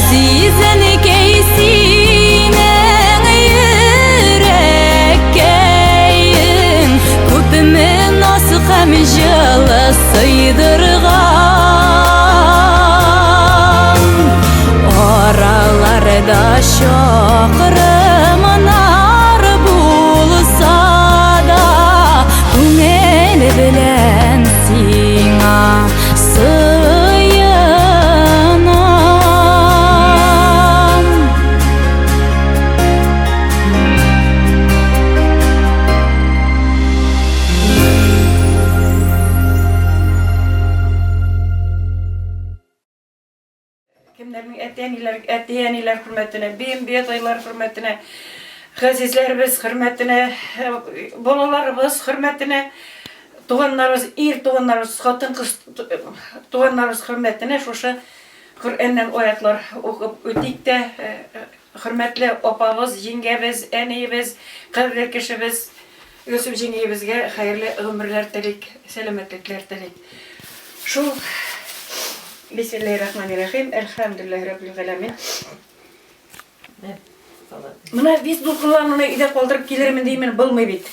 Газиз әнкәй синең йөрәккәең, Күпме наз һәм җылы сыйдырган. Араларда чакрымнар булса да, Күңел белән сиңа сыенам. Кемнәрнең әти-әниләр, әти-әниләр хөрмәтенә, бием-биатайлар хөрмәтенә, газизләребез хөрмәтенә, балаларыбыз хөрмәтенә, туганнарыбыз, ир туганнарыбыз, хатын-кыз туганнарыбыз хөрмәтенә шушы Коръәннән аятлар укып үтик тә, хөрмәтле апабыз, җиңгәбез, әниебез, кадерле кешебез Гөлсем җиңгиебезгә хәерле гомерләр телик, сәламәтлекләр телик. Шул Бисмиллаһир-рахманир-рахим. Әлхәмдүлиллаһи раббил галәмин. Менә бит дулкынлануны өйдә калдырып килермен димен, булмый бит.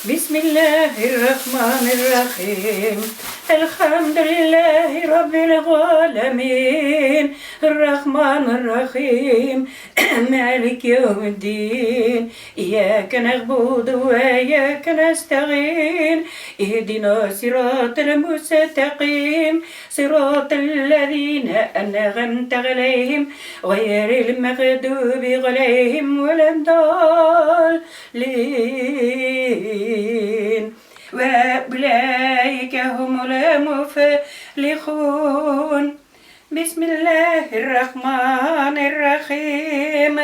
Бисмиллаһир-рахманир-рахим. Әлхәмдүлиллаһи раббил галәмин. Рахманир-рахим. Малик яумиддин. Ияка нагбуду ва ияка нәстәгыйн. Иһдина сиратал мустәкыйм. Сиратал ләзина әнгамтә галәйһим. Гайрил мәгъдуби галәйһим вәләд-даллин. Вә уләйкә һумул муфлихун. Бисмиллаһир-рахманир-рахим.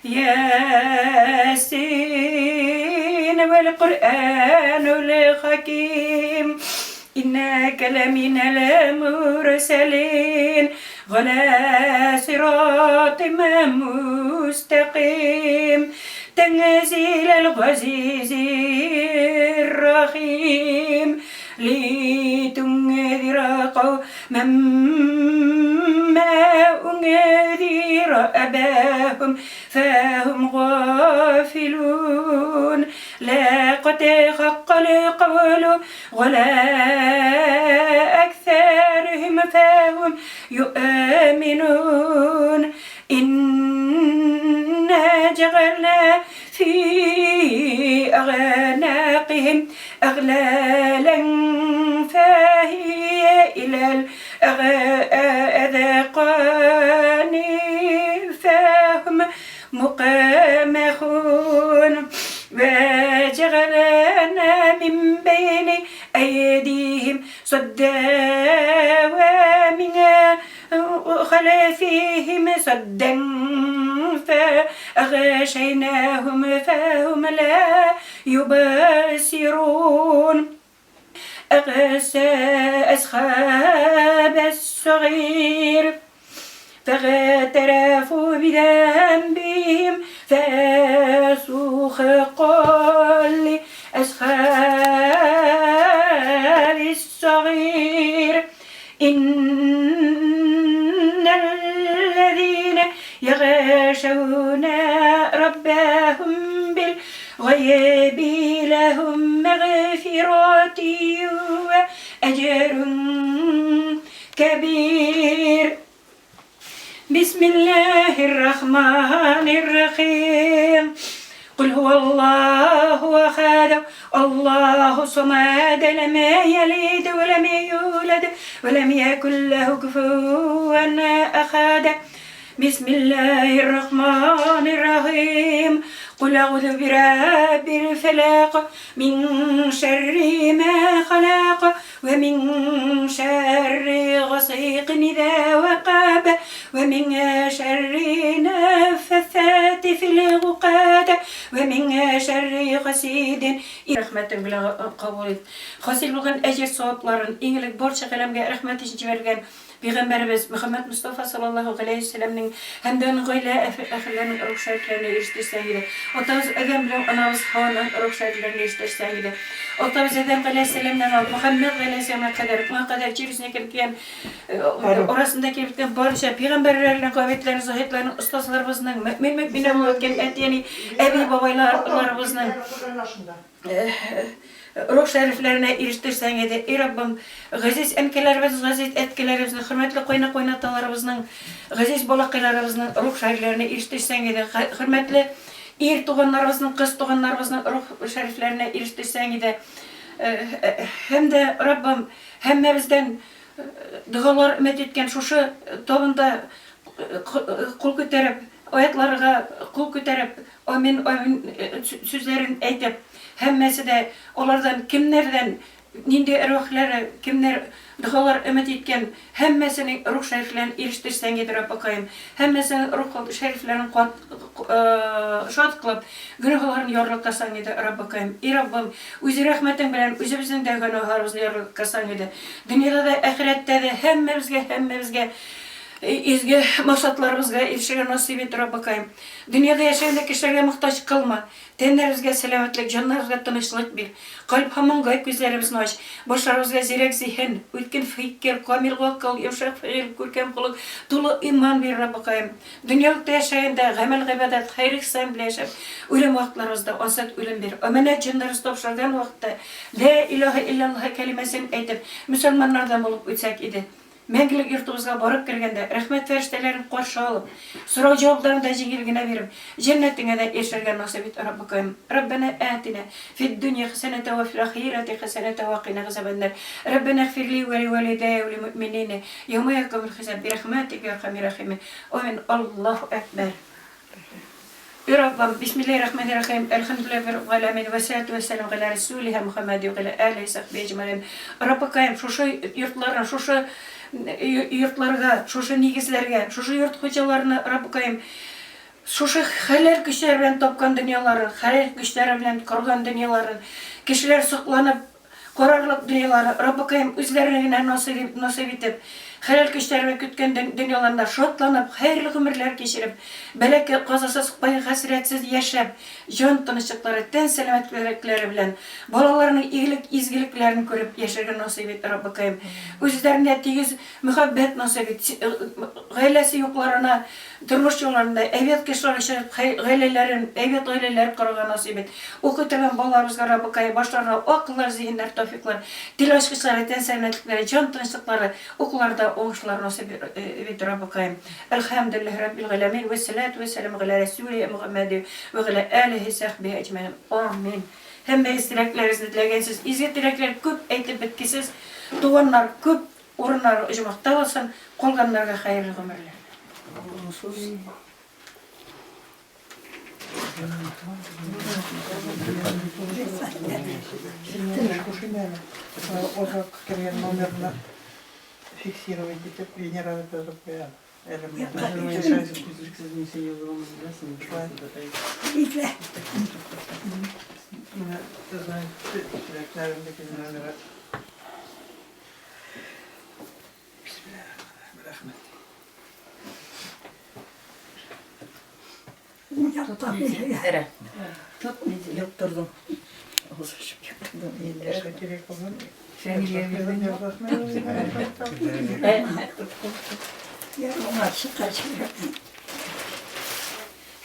Ясин вәл Коръәнул хаким. Иннәкә ләминәл мурсәлин. Галә сиратим мустәкыйм. Тәнзиләл газизир рахим. Литунзира каумән ма унзира абахум фәһум гафилун. Ләкад хаккал каулу галә әксәрихим фәһум юэминун. Иннә җәгалнә фи әгънакихим әгъләлән фәһия иләл әзкани фәһум мукамахун. Вә җәгалнә мин бәйни әйдихим садда вә мин хәлфихим саддан фәәгъшәйнәһүм фәһүм лә юбсирун. Әгъсә әсхабәс-сәгыйр фәгътәрафу бидәнбихим фәсухкан ли әсхабис-сәгыйр. Иннәлләзинә ягъшәүнә раббәһүм бил гайби ләһүм мәгъфирати вә әҗрүн кәбир. Бисмиллаһир-рахманир-рахим. Кул һуаллаһу әхәд, Аллаһу самад, ләм ялид вә ләм юлад, вә ләм якул ләһу куфуән әхәд. Бисмиллаһир-рахманир-рахим. Кул әгъузу бираббил фәләк, мин шәрри ма халак, вә мин шәрри гасыйкин иза вәкаб, вә мин шәрри нәффәсәти фил гукад, вә мин шәрри хасидин. Рәхмәтең белән кабул ит. Хасил булган әҗер-савапларын, иң элек барча галәмгә рәхмәт өчен җибәрелгән. Пәйгамбәребез Мөхәммәд Мостафа саллаллаһу галәйһи вә сәлләмнең һәм дә аның гаилә әһелләренең рух шәрәфләренә ирештерсәң иде. Атабыз Адәм белән анабыз Һаваның рух шәрәфләренә ирештерсәң иде. Атабыз Адәм галәйһиссәламнән алып Мөхәммәд галәйһиссәламгә кадәр, моңа кадәр җир йөзенә килеп килгән, арасында килеп үткән барча пәйгамбәрләрнең, габидләрнең, заһидләрнең, остазларыбызның, мөэмин-мөэминә булып үткән әти-әни, әби-бабайларыбызның, Рух шәрифләренә ирештерсәң иде, и Раббым, газиз әнкәләребез, газиз әткәләребезнең, хөрмәтле кайна-кайнаталарыбызның, газиз балакайларыбызның рух шәрифләренә ирештерсәң иде, хөрмәтле ир туганнарыбызның, кыз туганнарыбызның рух шәрифләренә ирештерсәң иде. Һәм дә, Раббым, һәммәбездән догалар өмет иткән шушы табында кул күтәреп, аякларга кул күтәреп, Амин, амин сүзләрен әйтеп, һәммәсе дә алардан кемнәрдән, нинди әрвахлары, кемнәр догалар өмет иткән, һәммәсенең рух шәрифләрен ирештерсәң иде, Раббыкаем, һәммәсенең рух шәрифләрен кат шат кылып, гөнаһларын ярлыкасаң иде, Раббыкаем. И Раббым, үз рәхмәтең белән үзебезнең дә гөнаһларыбызны ярлыкасаң иде. Дөньяда да, әхирәттә дә һәммәбезгә, һәммәбезгә изге максатларыбызга ирешергә насыйп ит, Раббыкаем. Дөньяда яшәгәндә кешеләргә мохтаҗ кылма. Тәннәребезгә сәламәтлек, җаннарыбызга тынычлык бир. Кальб һәм маңгай күзләребезне ач. Башларыбызга зирәк зиһен, үткен фикер, камил гакыл, йомшак фигыль, күркәм холык, тулы иман бир, Раббыкаем. Дөньялыкта яшәгәндә гамәл-гыйбадәт, хәер-ихсан белән яшәп, үлем вакытларыбызда ансат үлем бир. Амәнәт җаннарыбыз тапшырган вакытта Лә илаһә илляллаһ кәлимәсен әйтеп, мөселманнардан булып үтсәк иде. Мәңгелек йортыбызга барып кергәндә, рәхмәт фәрештәләрен каршы алып, сорау-җавапларын да җиңел генә биреп, җәннәтеңә дә ирешергә насыйп ит, Раббыкаем. Раббәнә әтинә фид-дөнья хәсәнәтә вә фил ахирәти хәсәнәтә вә кыйна газабәннар. Раббәнә гфирли вә ливәлидәйә вә лимөэмининә яумә якумул хисаб бирәхмәтик йә әрхәмир рәхимин. Амин. Аллаһу әкбәр. И Раббым, бисмиллаһи рахмани рахим, әлхәмдүлиллаһи раббил галәмин, вә сәлату вә сәлам галә рәсүлиһә Мөхәммәди вә галә әлиһи сәхбиһи әҗмәгыйн. Раббыкаем, шушы йортларны, шушы йортларга, шушы нигезләргә, шушы йорт хуҗаларына, Раббыкаем, шушы хәләл көчләре белән тапкан дөньяларын, хәләл көчләре белән корган дөньяларын, кешеләр сокланып, Карарлык дөньялары, Раббыкаем, үзләренә генә насыйп, насыйп итеп, хәләл көчләре белән көткән дөньяларында шатланып, хәерле гомерләр кичереп, бәла-казасыз, кайгы-хәсрәтсез яшәп, җан тынычлыклары, тән сәламәтлекләре белән, балаларының игелек, изгелекләрен күреп яшәргә насыйп ит, Раббыкаем. Үзләренә тигез мәхәббәт насыйп ит, гаиләсе юкларына тормыш юлларында әйбәт кешеләр чыгып, гаиләләрен, әйбәт гаиләләр корырга насыйп ит. Укый торган балаларыбызга, Раббыкай, башларына акыллар, зиһеннәр, тәүфыйклар, тел ачкычлары, тән сәламәтлекләре, җан тынычлыклары, укуларда уңышлар насыйп ит, Раббыкаем. Әлхәмдүлилләһи раббил галәмин, вәссәләтү вәссәламү галә рәсүлиһи Мөхәммәди вә галә әлиһи сәхбиһи әҗмәгыйн. Амин. Һәммәгез теләкләрегезне теләгәнсез, изге теләкләр күп әйтеп беткесез, туганнар күп, Урыннары оҗмахта булсын, калганнарга хәерле гомерләр. Озак кергән номерны фиксировать итеп Венераны язып куя. Әле менә теләкләрендәге номеры. Рәхмәт. Йоктырдым.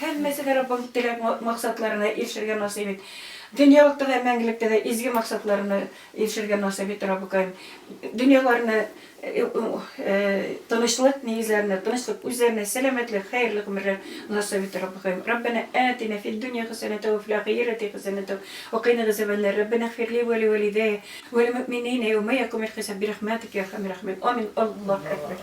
Һәммәсе дә Раббым теләк максатларына ирешергә насыйп ит. Дөньялыкта да, мәңгелектә дә изге максатларына Ирешергә насыйп ит, Раббыкаем. Дөньяларына тынычлык, нигезләренә тынычлык, үзләренә сәламәтлек, хәерле гомерләр насыйп ит, Раббыкаем. Раббәнә атина фид дөнья хәсәнәтә вә фил ахирәти хәсәнәтә вә кыйна газабәннар. Раббәнә гфирли вә ли вәлидәя вә лил мөэминина яумә якумил хисаб бирәхмәтикә я әрхәмәр рахимин. Амин. Аллаһу әкбәр.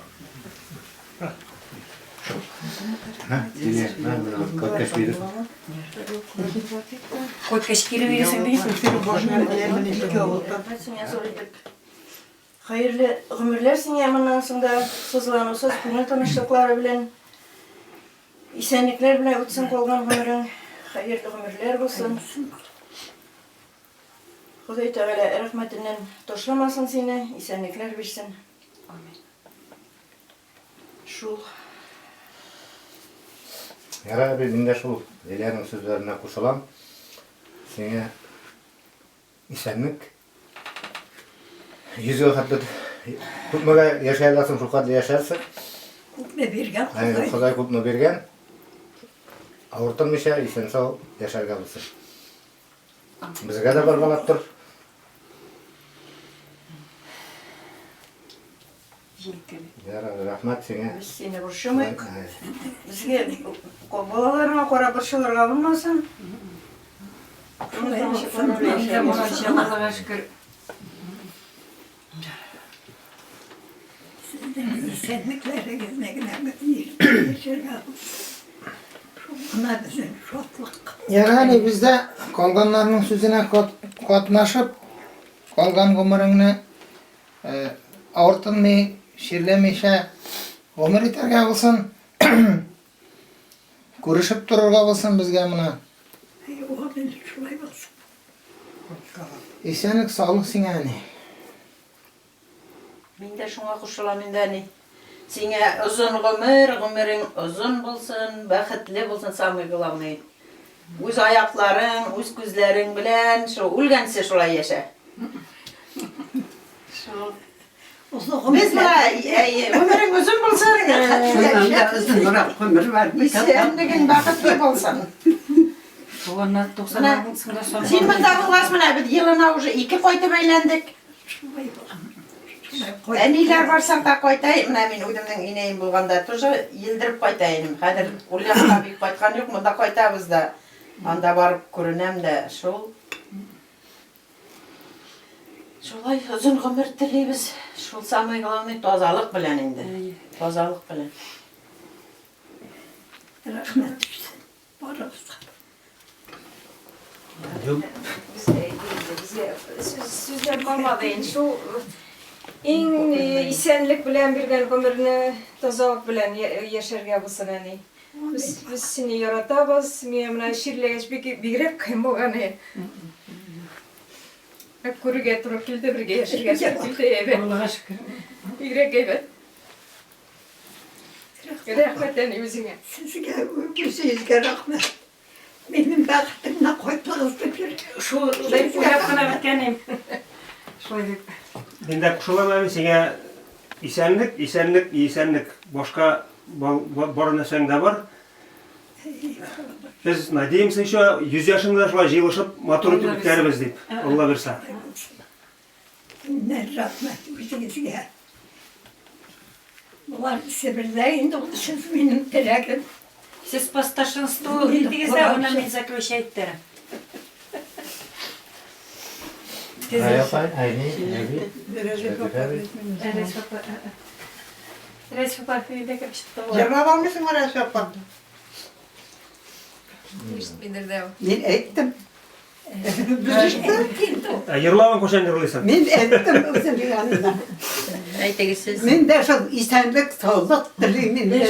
Коткач кире бирәсең дисең. Хәерле гомерләр сиңа моннан соң да сызланусыз, күңел тынычлыклары белән, исәнлекләр белән үтсен калган гомерең. Хәерле гомерләр булсын. Ходай Тәгалә рәхмәтеннән ташламасын сине, исәнлекләр бирсен. Амин. Шул. Ярар, әби, мин дә шул Лилиянең сүзләренә кушылам. Сиңа исәнлек. Йөзгә хәтле күпмегә яшәй аласың, шул хәтле яшәрсең. Күпме биргән Ходай. Ходай күпме биргән. Авыртынмыйча, исән-сау яшәргә булсын. Безгә дә баргалап тор. Ярар, рәхмәт сиңа. Без сине борчымыйк. Безгә балаларыңа карап борчылырга булмасын. Аллага шөкер. Сезнең исәнлекләрегезне генә яшәргә шул гына безнең шатлык. Ярар, без дә калганнарның сүзенә катнашып, калган гомереңне авыртынмый, чирләмичә гомер итәргә булсын. Күрешеп торырга булсын безгә моны. Амин, шулай булсын. Исәнлек, саулык сиңа, әни. Мин дә шуңа кушылам инде, әни. Сиңа озын гомер, гомерең озын булсын, бәхетле булсын, самый главный. Үз аякларың, үз күзләрең белән шул үлгәнче шулай яшә. Шул. Без менә, әйе, гомерең озын булсын. Шуннан да озынрак гомер бар бит. Исәнлегең бәхетле булсын. Туганнар 90 соңда сон. Син монда булгач, менә без елына уже ике кайтып әйләндек. Шулай булган. Әниләр барсаң да кайта, менә мин үземнең инәем булганда тоже елдырып кайта идем. Хәзер ул якка бик кайткан юк, монда кайтабыз да. Анда барып күренәм дә шул. Шулай озын гомер телибез. Шул самый главный тазалык белән инде. Тазалык белән. Рәхмәт барыгызга. Безгә сүзләр калмады инде. Шул иң исәнлек белән биргән гомерне тазалык белән яшәргә булсын, әни. Без сине яратабыз. Миңа менә чирләгәч бик бигрәк кыен булган. Күрергә туры килде, бергә яшәргә туры килде. Әйбәт. Аллага шөкер. Бигрәк әйбәт. Рәхмәт, әни, үзеңә. Сезгә үзегезгә рәхмәт. Минем бәхетемне кайтыгыз дип йөргән. Шул дип уйлап кына беткән идем. Шулай дип. Мин дә кушылам әле сиңа исәнлек, исәнлек, исәнлек. Башка бар нәрсәң дә бар. Без надеемся еще 100 яшеңдә шулай җыелышып матур итеп үткәрербез дип. Алла бирсә. Меңнәр рәхмәт үзегезгә. Болар Себердә инде ул сез минем теләгем. Сез по старшинству итегез дә, аннан мин заключать итәрем. Рая апай, әни, әби. Рәис апа. Рәис апа, өйдә кереп чыкты. Җырлап алмыйсыңмы, Рәис апа? Ишетмидер дә ул. Мин әйттем. Ә йырлавын кайчан йырлыйсың? Мин әйттем үзем янына. Әйтегез сез. Мин дә шул исәнлек, саулык телим инде.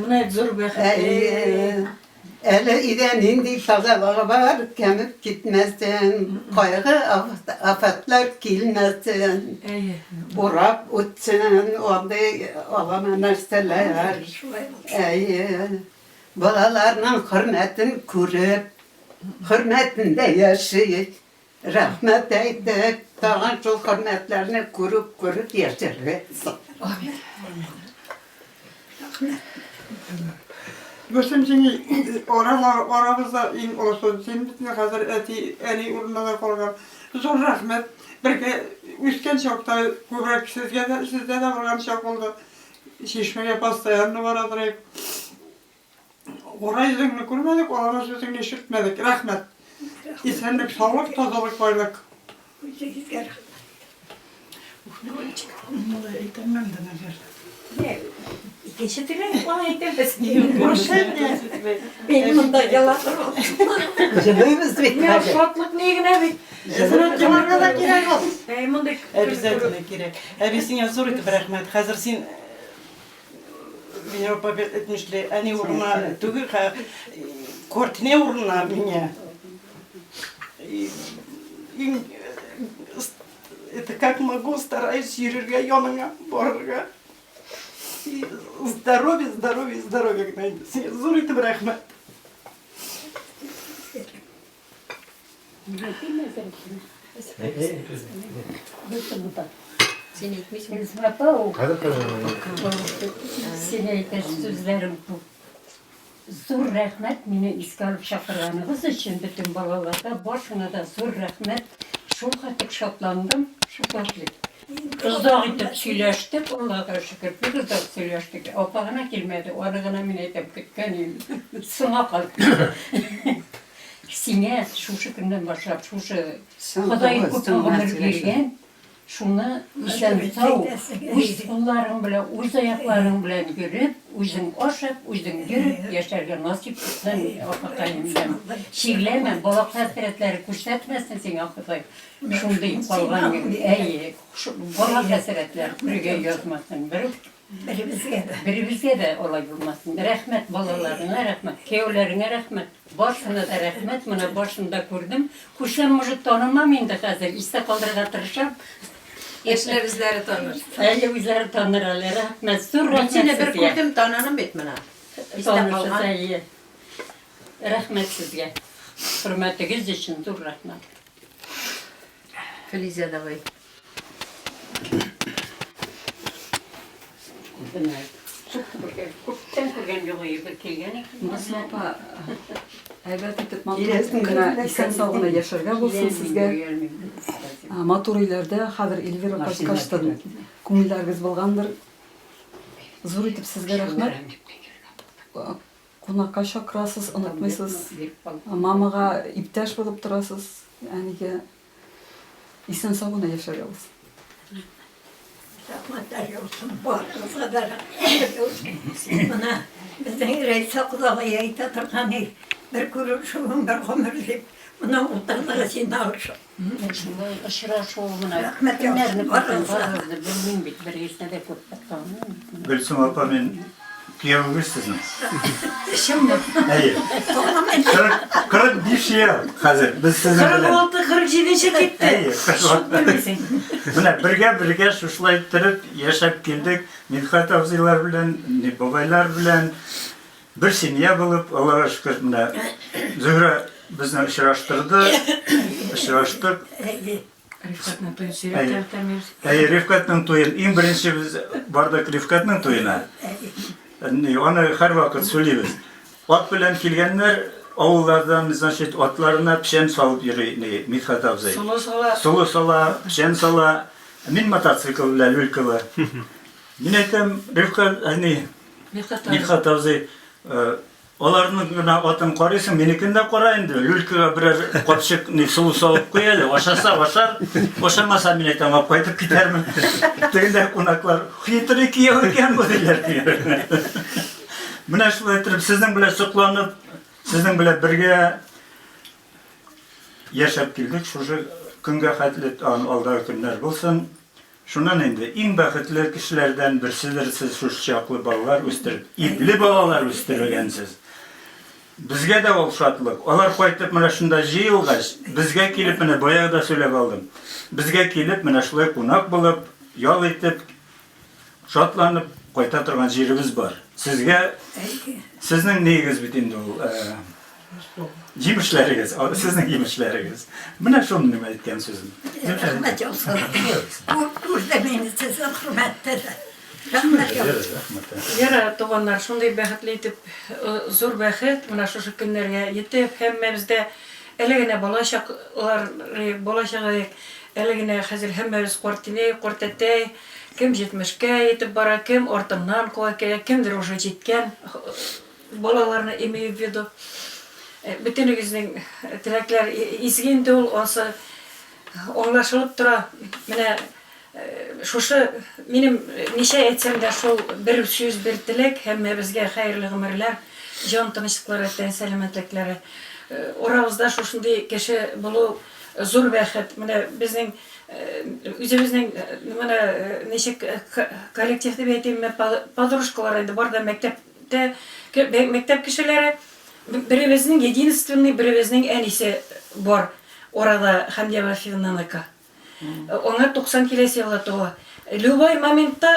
Менә зур бәхет. Әле өйдә нинди тазалыгы бар, кәмеп китмәсен, кайгы, афәтләр килмәсен, урап үтсен, андый алама нәрсәләр. Әйе. Балаларның хөрмәтен күреп, хөрмәтендә яши, рәхмәт әйтеп, тагын шул хөрмәтләрне күреп-күреп яшәргә язсын. Дустым, син аралар, арабызда иң олысы. Син бит инде хәзер әти, әни урынына да калган. Зур рәхмәт. Бергә үскән чакта күбрәк сезгә дә, сездә дә булган чак булды. Чишмәгә постоянно бара торыйк. Кара йөзеңне күрмәдек, алама сүзеңне ишетмәдек. Рәхмәт. Исәнлек, саулык, тазалык, байлык. Үзегезгә рәхмәт. Моны әйтәм дә, наверное. Икенче төрле алай әйтәбез. Мин монда елап Җылыйбыз бит Миңа хәзер. шатлык ни генә бит. Еларга да кирәк ул. Әй, мондый Обязательно кирәк. Әби, сиңа зур итеп рәхмәт. Хәзер син Венера апа әйтмешли, әни урынына түгел, картинә урынына миңа. Иң это как могу, стараюсь йөрергә яныңа, барырга. Здоровье, здоровье, здоровье генә инде. Сиңа зур итеп рәхмәт. Син әйтмисең. Гөлсем апа, ул син әйтә сүзләрем күп. Зур рәхмәт мине искә алып чакырганыгыз өчен бөтен балаларга, барсына да зур рәхмәт. Шул хәтлек шатландым, шул хәтлек. Озак итеп сөйләштек, Аллага шөкер, бик озак сөйләштек. Апа гына килмәде, аны гына мин әйтәм, көткән идем. Соңа калып килде. Сиңа шушы көннән башлап, шушы Ходай күпме гомер биргән, Шуны исән-сау, үз кулларың белән, үз аякларың белән йөреп, үзең ашап, үзең йөреп яшәргә насыйп итсен, апакаем минем. Чирләмә, бала хәсрәтләре күрсәтмәсен сиңа Ходай. Шундый калган, әйе, бала хәсрәтләре күрергә язмасын берүк. Беребезгә дә. Беребезгә дә алай булмасын. Рәхмәт балаларыңа, рәхмәт, кияүләреңә рәхмәт. Барсына да рәхмәт, менә барсын да күрдем. Күрсәм, может, танымам инде хәзер, истә калдырырга тырышам. Яшьләр үзләре таныр. Әйе, үзләре таныр әле. Рәхмәт, зур Мин рәхмәт сине бер сезгә. күрдем, таныдым бит менә. Истә Танырсыз, калган. әйе. Рәхмәт сезгә. Хөрмәтегез өчен зур рәхмәт. Филизә, давай. Күптән күргән юк иде, бер килгән икән. Басма апа, әйбәт итеп, матур гына, исән-сау гына яшәргә булсын сезгә. Матур өйләрдә, хәзер Эльвира кайткач та күңелләрегез булгандыр. Зур итеп сезгә рәхмәт. Кунакка чакырасыз, онытмыйсыз. Мамага иптәш булып торасыз, әнигә. Исән-сау гына яшәргә булсын. Рәхмәтләр яусын, барыгызга да рәхмәтләр яусын. Менә безнең Рәйсә кодагый әйтә торган ир, бер күрешүең бер гомер дип, менә утырдык җыйналышып. Шулай очрашу менә Рәхмәт кемнәрне яусын күрдем, барыгызга да. барыгызны белмим бит, берегезне дә күреп беткәнмен. Гөлсем апа, мин Киявегез сезнең? Чынмы? Әйе. 45 ел хәзер без сезнең белән. 46, 47 китте. Әйе, Белмисең. Менә бергә-бергә шушылай иттереп яшәп килдек. Мидхәт абзыйлар белән, бабайлар белән бер семья булып, Аллага шөкер, менә Зөһрә безне очраштырды, очраштык. Әйе. Рифкатның туен сөйләп тә үтәмибез. Әйе, Рифкатның туен. Иң беренче без бардык Рифкатның туена. Аны һәрвакыт сөйлибез. Ат белән килгәннәр авыллардан, значит, атларына печән салып йөри ни, Мидхәт абзый. Солы сала. Солы сала, печән сала. Мин мотоцикл белән люлькалы. Мин әйтәм, Рифкат, ни, Мидхәт абзый, Аларның гына атын карыйсың, минекен дә кара инде. Люлькага берәр капчык ни су салып куй әле. Ашаса ашар, ашамаса мин әйтәм, алып кайтып китәрмен. Тегендә кунаклар, хитрый кияү икән бу диләр. Менә шулай итеп сезнең белән сокланып, сезнең белән бергә яшәп килдек. Шушы көнгә хәтле алдагы көннәр булсын. Шуннан инде иң бәхетле кешеләрдән берседер сез шушы чаклы балалар үстереп, ипле балалар үстергәнсез. Безгә дә ул шатлык. Алар кайтып менә шунда җыелгач, безгә килеп менә баягы да сөйләп алдым. Безгә килеп менә шулай кунак булып, ял итеп, шатланып кайта торган җиребез бар. Сезгә сезнең ниегез бит инде ул, Җимешләрегез, сезнең җимешләрегез. Менә шул минем әйткән сүзем. Рәхмәт яусын. Күп күрдем инде сезнең хөрмәттә дә. Рәхмәт яусын. Яра, туганнар, шундый бәхетле итеп, зур бәхет, менә шушы көннәргә җитеп, һәммәбез дә әле генә бала чаклар, бала чага идек, әле генә хәзер һәммәбез картинәй, картәтәй, кем җитмешкә җитеп бара, кем артыннан куа килә, кемдер уже җиткән. Балаларны имею в виду. Бөтенегезнең теләкләр изге инде ул, ансы аңлашылып тора. Менә шушы минем ничә әйтсәм дә шул бер сүз, бер теләк, һәммәбезгә хәерле гомерләр, җан тынычлыклары, тән сәламәтлекләре. Арабызда шушындый кеше булу зур бәхет. Менә безнең үзебезнең менә ничек коллектив дип әйтимме, подружкалар инде бар да мәктәп Тә, мәктәп кешеләре, беребезнең единственный, беребезнең әнисе бар арада, Хәмдия Вафиевнаныкы. Аңа 90 киләсе елга тула. Любой моментта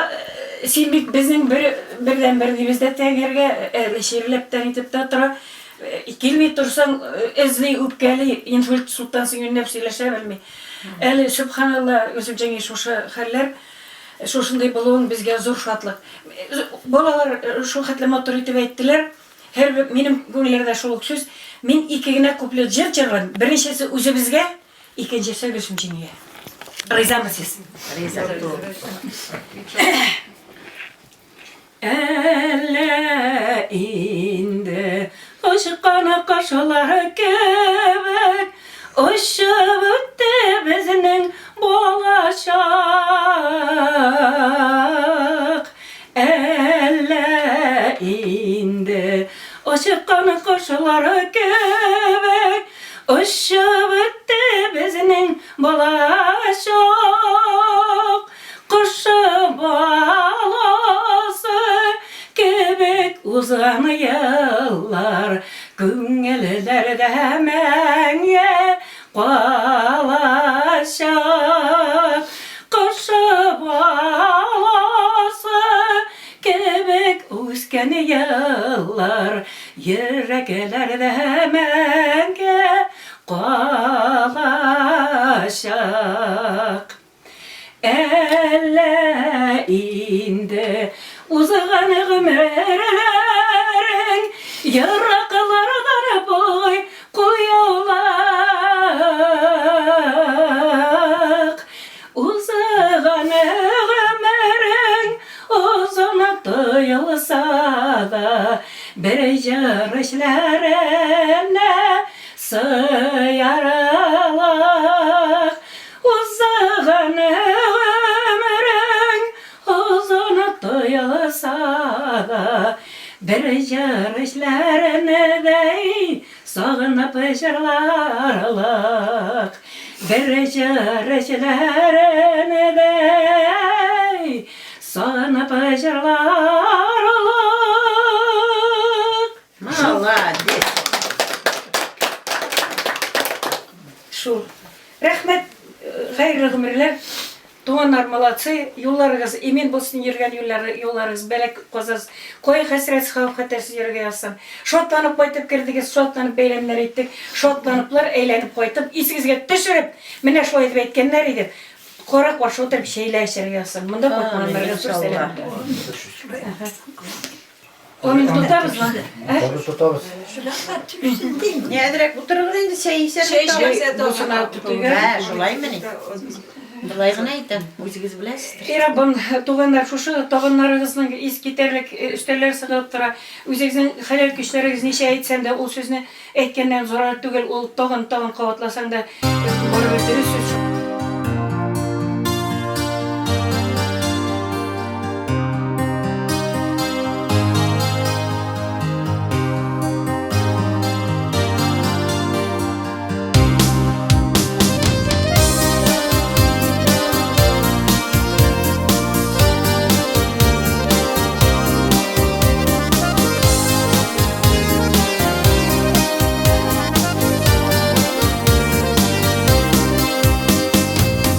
Син бит безнең бер бердәнбер дибез дә тәңгәргә, әле чирләп тә нитеп тә тора. Килми торсаң, эзли, үпкәли, инсульт суттан соң юньләп сөйләшә белми. Әле, сөбханалла, Гөлсем җиңги, шушы хәлләр, шушындый булуың безгә зур шатлык. Балалар шул хәтле матур итеп әйттеләр. Һәрбер минем күңелләрдә шул ук сүз. Мин ике генә куплет җыр җырлыйм. Беренчесе үзебезгә, икенчесе Гөлсем җиңгигә. Ризамы сез? Риза. Әллә инде очкан кошлар кебек очып үтте безнең балачак. Әллә инде очкан кошлар кебек очып үтте безнең балачак. Кошы баласы кебек узган еллар күңелләрдә мәңге калачак. Кошы баласы кебек үскән еллар йөрәкләрдә мәңге калачак. Әллә инде узган гомерләрең ераклардан буй куюлык. Узган гомерең озын тоелса да, бер җыр эчләренә сыярлык. Узган гомерең озын тоелса да, бер җыр эчләренедәй сагынып җырларлык. Бер җыр эчләренедәй сагынып җырларлык. Молодец! Шул. Рәхмәт, хәерле гомерләр. Туганнар, молодцы, юлларыгыз имин булсын, йөргән юллары, юлларыгыз бәла казасыз, кайгы-хәсрәтсез, хәвеф-хәтәрсез йөрергә язсын. Шатланып кайтып кердегез, шатланып бәйрәмнәр иттек, шатланыплар әйләнеп кайтып, исегезгә төшереп, менә шулай дип әйткәннәр иде. Кара-каршы утырып чәйләр эчәргә язсын. Монда кайтмаганнарга зур сәлам. Амин тотабызмы? Ә? Тотабыз, тотабыз. Ни әзрәк утырыгыз инде, чәй эчәрбез. Чәй эчәрбез, Бусына түтегә. Ә, шулаймыни? Болай гына әйтәм, үзегез беләсездер. И Раббым, туганнар, шушы табыннарыгызның искитәрлек өстәлләр сыгылып тора. Үзегезнең хәләл көчләрегез ничә әйтсәм дә, ул сүзне Әйткәннән зарар түгел, ул тагын, тагын кабатласаң да, барыбер дөрес сүз.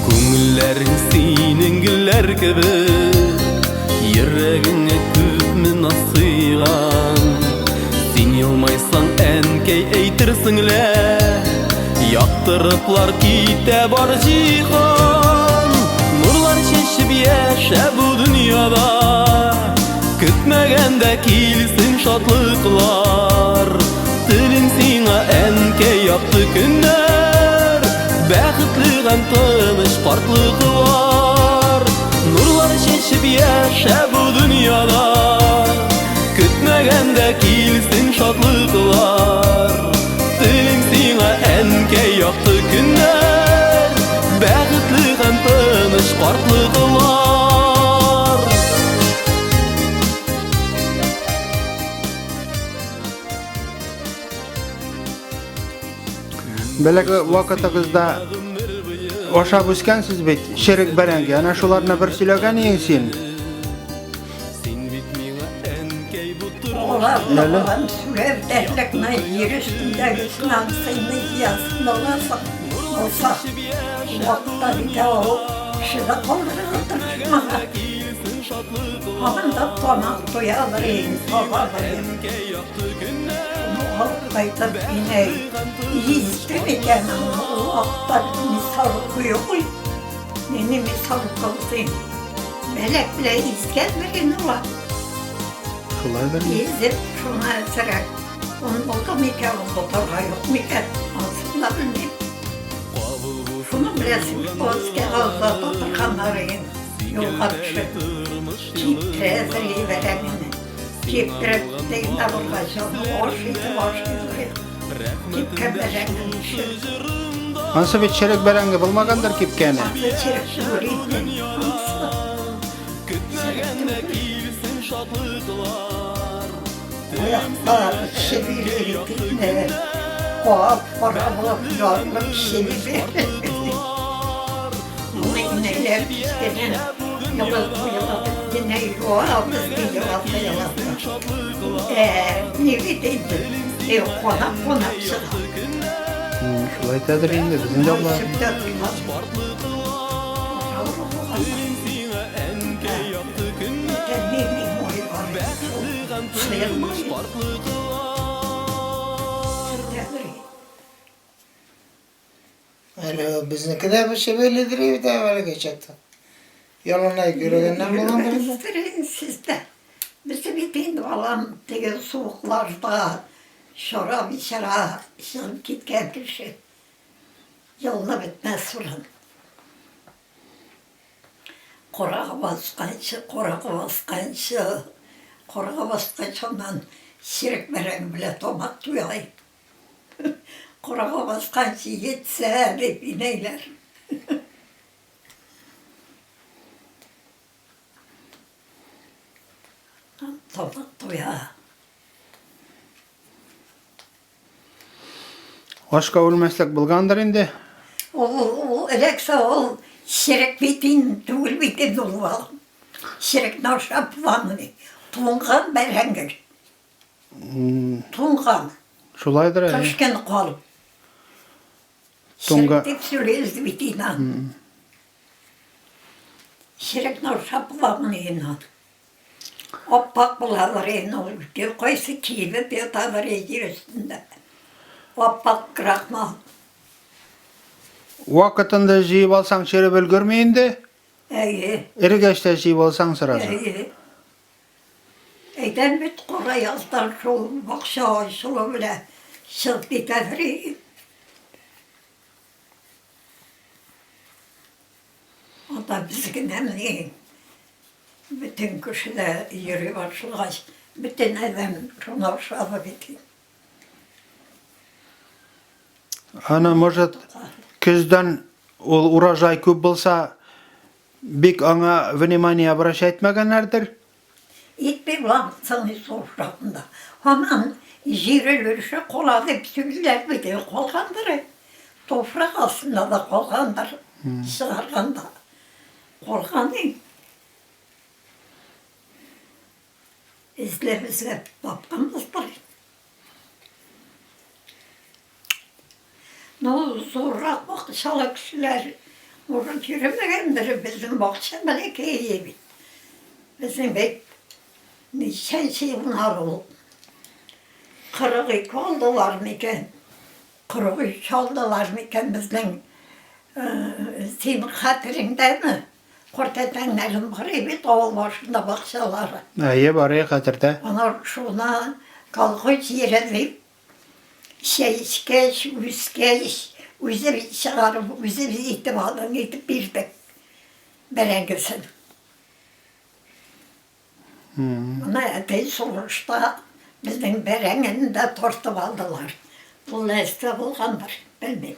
Күңелләрең синең гөлләр кебек, Йөрәгеңә күпме наз сыйган. Син елмайсаң, әнкәй, әйтерсең лә, Яктырыплар китә бар җиһан. Нурлар чәчеп яшә бу дөньяда, Көтмәгәндә килсен шатлыклар. Телим сиңа, әнкәй, якты көннәр, Бәхетле һәм тыныч картлыклар. Нурлар чәчеп яшә бу дөньяда, Көтмәгәндә килсен шатлыклар. Телим сиңа, әнкәй, якты көннәр, Бәхетле һәм тыныч картлыклар. Бәләкәй вакытыгызда ашап үскәнсез бит, черек бәрәңге. Әнә шуларны бер сөйләгән идең син. Алар сүрәп дәрлекне җир өстендәгесен аңсыйны җыясын баласы булса, вакытта бит ул кеше дә калдырырга тырышмаган. Һаман да тамак туялар инде, табалар инде. Шуны алып кайтып, инәй изде микән аны, ул вакытта мясорубка юк ул. Нинди мясорубка булсын? Бәләк белән изгәнмени инде ул. Шулайдыр. Изеп, шуны әзрәк он булды микән, он тотарга юк микән, анысын да белмим. Шуның белән Свердловскига озата торганнар инде. Юлга төшеп, киптерә әзерли бәрәңгене. Киптереп, тегендә булгач, аны аш итеп ашыйлар. Кипкән бәрәңгене пешереп. Ансы бит черек бәрәңге булмагандыр кипкәне. Ансы черек түгел инде. Ансы черек түгел. Аяклар чебили инде. Кап-кара булып ярылып чеби Моны инәйләр кечкенә елап елап инәй юабыз ди елап елап. Ә, ни бит инде, э, канап канап чыга. Шулай итәдер инде, безнең дә болар. Сөттә туймас. Сыер мае. Әле безнеке дә шевелидер бит әвәлге чакта. Яланай йөрегәннән булгандыр инде. Йөргәнсез сез дә. Без бит инде балам теге суыкларда чара бичара чыгып киткән кеше. Елны бетмәс урын. Карага басканчы, карага басканчы, карага басканчы аннан черек бәрәңге белән тамак туя. Карага басканчы җитсә, дип инәйләр. Тамак туя. Ашка үлмәслек булгандыр инде. Ул, ул эләксә, ул черек бит инде, түгел бит инде ул балам. Черекне ашап буламыни? Туңган бәрәңге. Туңган. Шулайдыр әле. Кыш көне калып. Туңга. Черек дип сөйлибез бит инде аны. Черекне ашап буламыни инде? Аппак булалар инде ул, кайсы кибеп яталар җир өстендә. Аппак крахмал. Вакытында җыеп алсаң, череп өлгерми инде. Әйе. Эрегәч тә җыеп алсаң сразу. Әйе. Әйтәм бит, кара яздан шул бакча ачылу белән чыгып китәдер. Анда без генәмени, бөтен кеше дә йөри башлагач, бөтен адәм шуны ошады бит. Аны, может, көздән ул урожай күп булса, бик аңа внимание обращать итмәгәннәрдер? Итми булам соң сугыш Һаман җир өлеше кала дип сөйлиләр бит, калгандыр. Туфрак астында да калгандыр, чыгарганда. Калган инде. Эзләп-эзләп тапканбыздыр. Ну, зуррак бакчалы кешеләр может йөрмәгәндер, безнең бакча бәләкәй бит. Безнең бит ничәнче еллар ул? 42 алдылар микән? 43 алдылар микән безнең? Синең хәтереңдәме? Картәтәңнәрем бар бит авыл башында бакчалары. Әйе, бар, хәтердә. Алар шуны колхоз җире дип Чәй эчкәч, үскәч, үзебез чыгарып, үзебез итеп алып итеп бирдек бәрәңгесен. Менә әтәй сугышта безнең бәрәңгене дә тартып алдылар. Ул нәрсә булгандыр, белмим.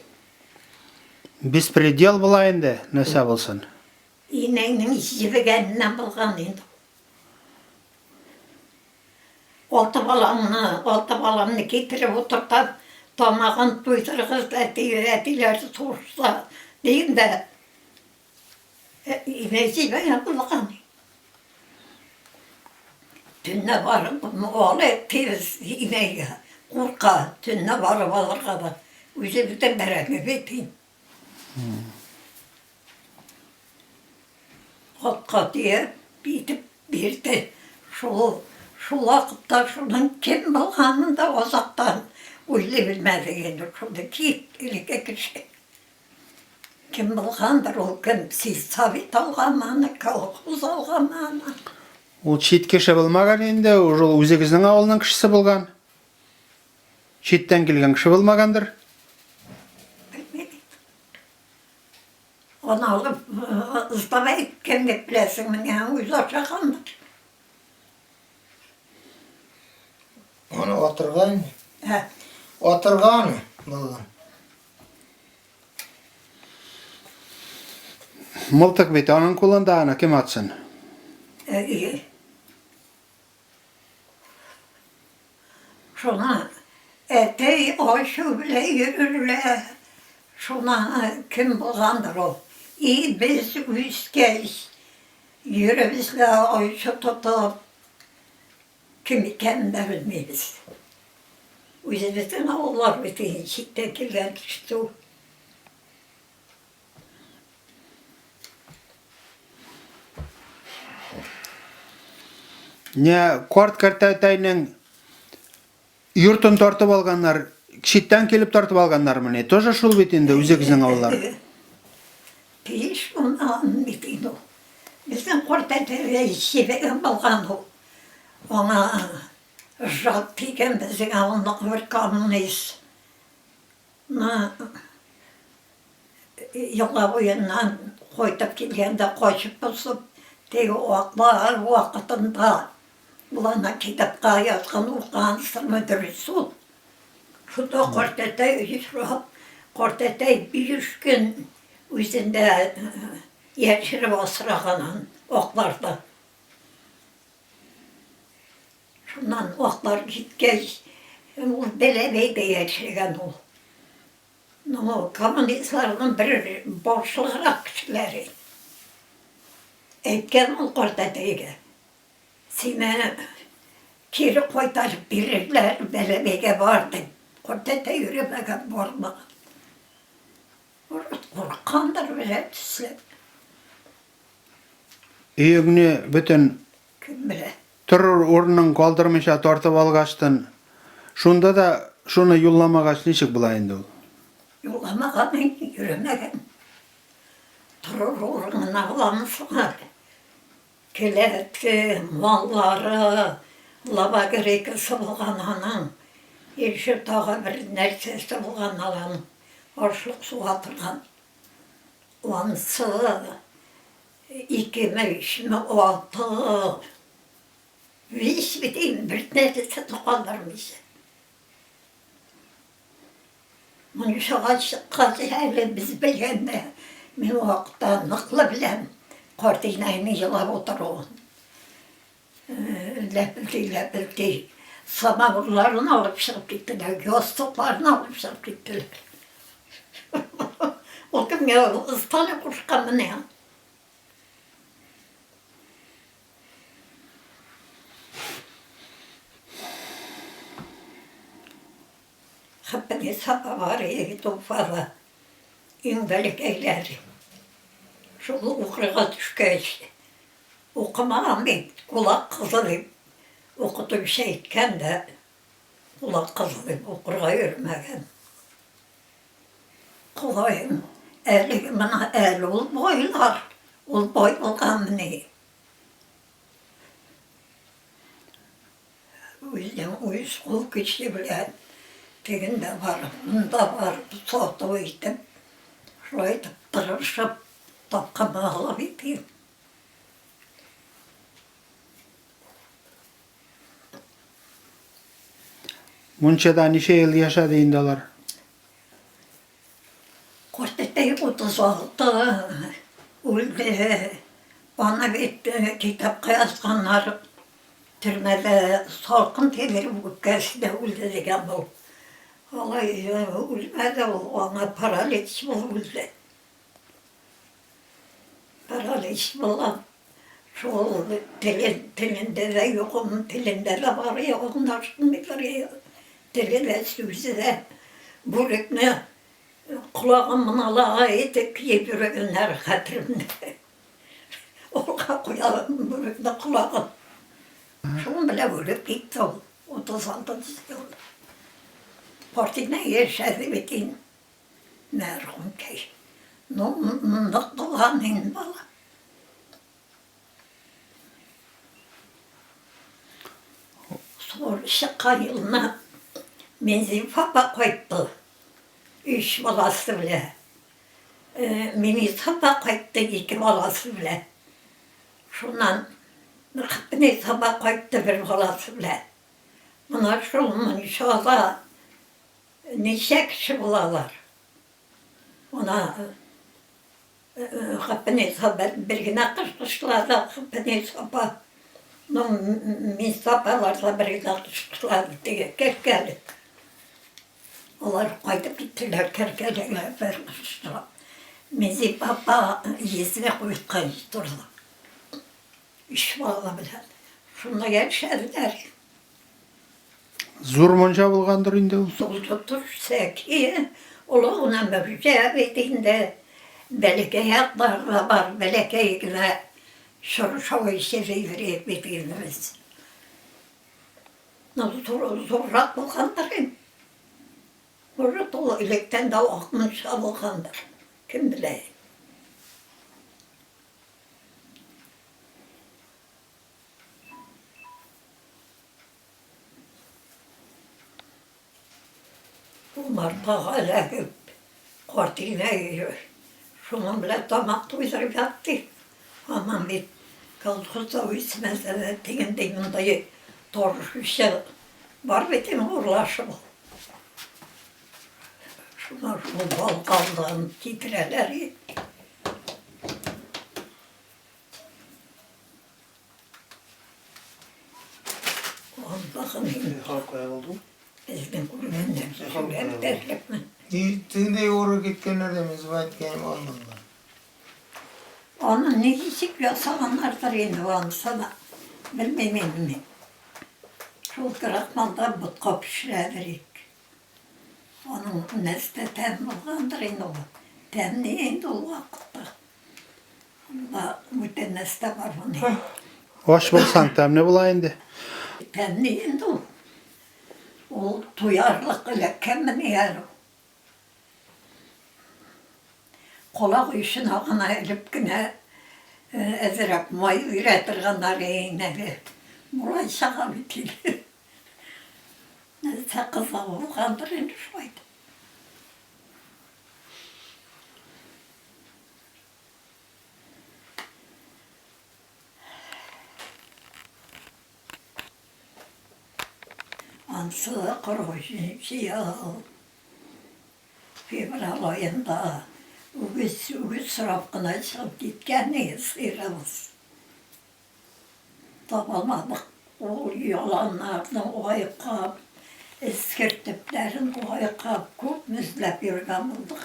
Беспредел була инде, нәрсә булсын. Инәйнең җебегәненнән булган инде. Алты баламны, алты баламны китереп утыртам, тамагын туйдырыгыз, әти, әтиләре сугышта, дим дә, инәй җибәрә булган. Төнлә барып алыйк дибез инәйгә, курка, төнлә барып алырга да. Үзебездә бәрәңге бит инде. Атка төяп. итеп бирде. Шул, шул вакытта шуның кем булганын да азактан уйлый белмәдек инде. Шуны кит, элекке кеше. Кем булгандыр ул, кем, сельсовет алганмы аны, колхоз алганмы аны. Ул чит кеше булмаган инде, уже ул үзегезнең авылның кешесе булган. Читтән килгән кеше булмагандыр. Аны алып, сдавай иткән дип беләсең, менә үзе ашагандыр. Аны атырга инде. Ә. Атырга аны булган. Мылтык бит аның кулында, аны кем атсын? Әйе. Шуңа әтәй ачу белән йөрерләр. Шуңа кем булгандыр ул. И без үскәч, йөребез лә ачу тотып, кем икәнен дә белмибез. Үзебезнең авыллар бит инде, читтән килгән кеше түгел. Не карт картәтәйнең йортын тартып алганнар, читтән килеп тартып алганнармыни? Тоже шул бит инде үзегезнең авыллар. Тиеш булмаган бит инде ул. Безнең картәтәйгә чибәгән булган ул. Аңа жак дигән безнең авылның бер коммунист. На елга буеннан кайтып килгәндә качып посып, теге аклар вакытында ул ана китапка язган, укыгансыңмы, дөрес ул. Шунда картәтәй очрап, картәтәй 5 көн үзендә яшереп асраган аны аклардан. Шуннан аклар киткәч, ул Бәләбәйдә яшәгән ул. Ну, коммунистларның бер башлыграк кешеләре. Әйткән ул картәтәйгә, сине кире кайтарып бирерләр, Бәләбәйгә бар дип. Картәтәй йөрemәгән, бармаган. Курыккандыр, белә төсле. Өеңне бөтен Кем белә. Торыр урынын калдырмыйча тартып алгачтын, шунда да шуны юлламагач ничек була инде ул? Юлламаган инде, йөрemәгән. Торыр урынына буламы соң әле? Келәте, маллары, лабагрейкасы булган аның, еще тагы бер нәрсәсе булган аның, ашлык суга торган. Ансы Икеме, өчме, алты, биш бит инде, бер нәрсә дә калдырмыйча. Мунчага чыккач әле без белгәндә, мин ул вакытта ныклы беләм, карт инәйнең елап утыруын. Ләпелди-ләпелди самавырларын алып чыгып киттеләр, ястыкларын алып чыгып киттеләр. Ул кемгә Сталин кушканмыни? Хәппәнис апа бар егет Уфада, иң бәләкәйләре. Шул укырга төшкәч, Укымаган бит, кулак кызы дип укытучы әйткән дә, кулак кызы дип укырга йөрмәгән. Ходаем, әлеге менә әле ул байлар, ул бай булганмыни? Үзенең үз кул көче белән тегендә барып, монда барып сату итеп, шулай итеп тырышып тапкан малы бит инде. Мунчада ничә ел яшәде инде алар? Картәтәй 36 үлде. Аны бит китапка язганнар, төрмәдә салкын тидереп үпкәсе дә үлде дигән бу. Алай үлмәде ул, аңа паралич булып үлде. Паралич булган. Шул теле, телендә дә юк, аның телендә дә бар, аңлашылмыйдыр. Теле дә, сүзе дә. Бүрекне колагын мыналага итеп киеп йөргәннәр хәтеремдә. Алга куя бүрекне колагын. Шуның белән үлеп китте ул, 36 нчы елда. Картина яшәде бит инде, мәрхүмкәй. Ну, нык булган инде бала. Сугыш чыккан елны Минзифа апа кайтты, өч баласы белән. Миниса апа кайтты ике баласы белән. Шуннан Мөхәммәтниса апа кайтты бер баласы белән. Менә шул мунчада ничә кеше булалар? Менә Хәппениса бер генә кыш кышлады, Хәппениса апа. Ну, Миниса апалар да бер генә кыш кышлады теге Кәркәле. Алар кайтып киттеләр Кәркәлегә бер кышлап. Минзифа апа җизни куйткан торды. Өч бала белән. Шунда яшәделәр. Зур мунча булгандыр инде ул. Зур сәке, олы гына мөрҗә бит инде. Бәләкәй яклар да бар, бәләкәй генә чаршау ише әйбер бит инде без. Ну, зур, зуррак булгандыр инде. Может, ул электән дә ак мунча булгандыр. Кем белә. Умартага эләгеп, карт инәй шуның белән тамак туйдырып ятты. Һаман бит колхозда үсмәсә дә тегендәй-мондый торышучы бар бит инде урлашып. Шуңа шул бал калдыгын китерәләр. Безнең күргәннәр сөйләп бетерлекме? Тегендәй уры киткәннәр дә мин звонить иткәнем алмадылар. Аны ничек ясаганнардыр инде анысы да белмим инде мин. Шул крахмалда ботка пешерәдер ик. Аның нәрсә тәм булгандыр инде ул. Тәмле инде ул вакытта. Анда бүтән нәрсә бармыни? Ач булсаң, тәмле була инде. Тәмле инде ул. Ул туярлык эләккәнмени әле ул. Колак очына гына элеп кенә әзрәк май бирә торганнар инде. Болай чыга бит инде. Нәрсә кызыгы булгандыр инде шулай итеп. Ансы 43 ел февраль аенда үгез, үгез сорап кына чыгып киткән сыерыбыз. Табалмадык ул яланнарны айкап, эскерт төпләрен айкап, күпме эзләп йөргән булдык.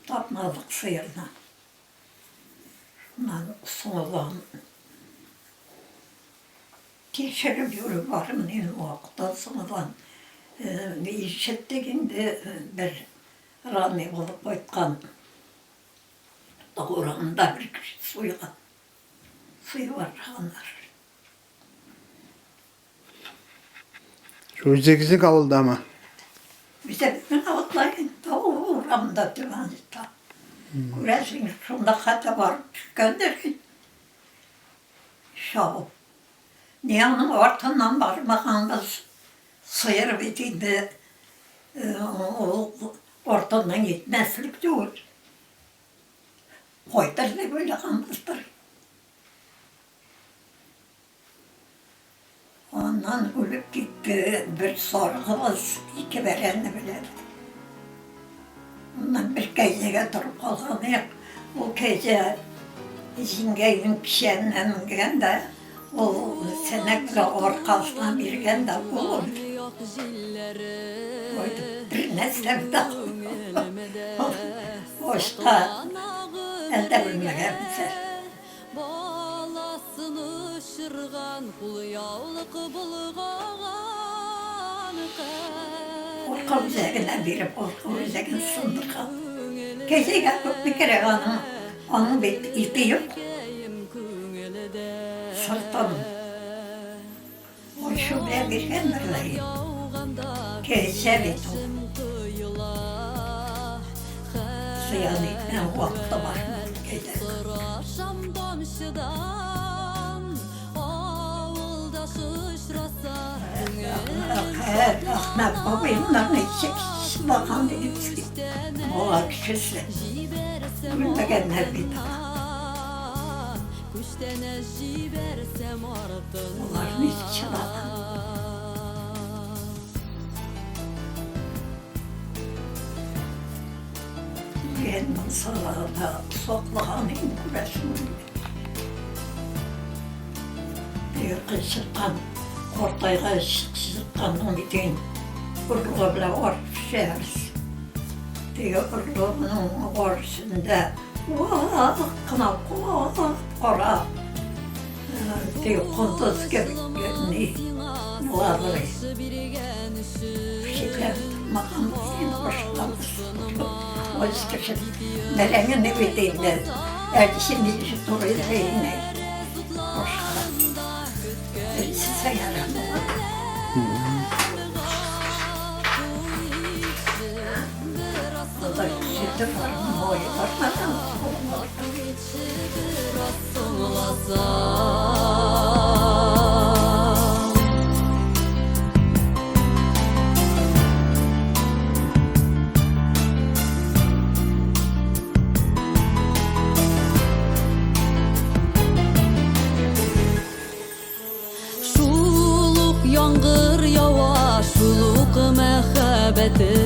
Тапмадык сыерны. Шуннан соңыннан тикшереп йөрү бармыни инде вакыттан соңыннан ишеттек инде бер ранный булып кайткан урамда бер кеше суйган. Суеп ашаганнар. Үзегезнең авылдамы? Үзебезнең авылда инде, урамда түбән очта. Күрәсең, шунда хәтта барып төшкәндер инде. Чабып. Ни аның артыннан бармаганбыз. Сыер бит инде ул артыннан җитмәслек түгел. Кайтыр дип уйлаганбыздыр. Аннан үлеп китте бер сарыгыбыз, ике бәрәне белән. Аннан бер кәҗәгә торып калган идек. Ул кәҗә җиңгәйнең печәненә менгән дә, ул сәнәк белән аркасына биргән дә, ул үлде. Бер нәрсә дә Башка әлдә белмәгәнбез әле. Баласын очырган кулъяулык болгаган Арка үзәгенә биреп, арка үзәген сындырган. Кәҗәгә күпме кирәк аның? Аның бит ите юк. Яратам. Ул шул белән биргәндер лә. Кәҗә бит ул. Зыян итмәү вакыты бар. Сорашам тамчыдан, авылдаш очраса, Әхмәт бабайымнар ничек сылаган дип бала кешесе. Үлмәгәннәр бит. Күчтәнәч җибәрсәм артыннан. Алар ничек чыдаган? Үлгән булсалар да саклаган инде күрәсең. Йокы чыккан, картайгач чыкканның бит инде орлыгы белән арып пешәбез. Теге орлыгының арысында вак кына кап-кара теге кондыз кебек ни буладыр. Читләп тормаган инде башкабыз. Үз кеше бәрәңгене бит инде әтисе ничек турый да инде. Башка. Әтисе ярамаган. Анда сөте бар, мае бар, Шул ук яңгыр ява, шул ук мәхәббәтем.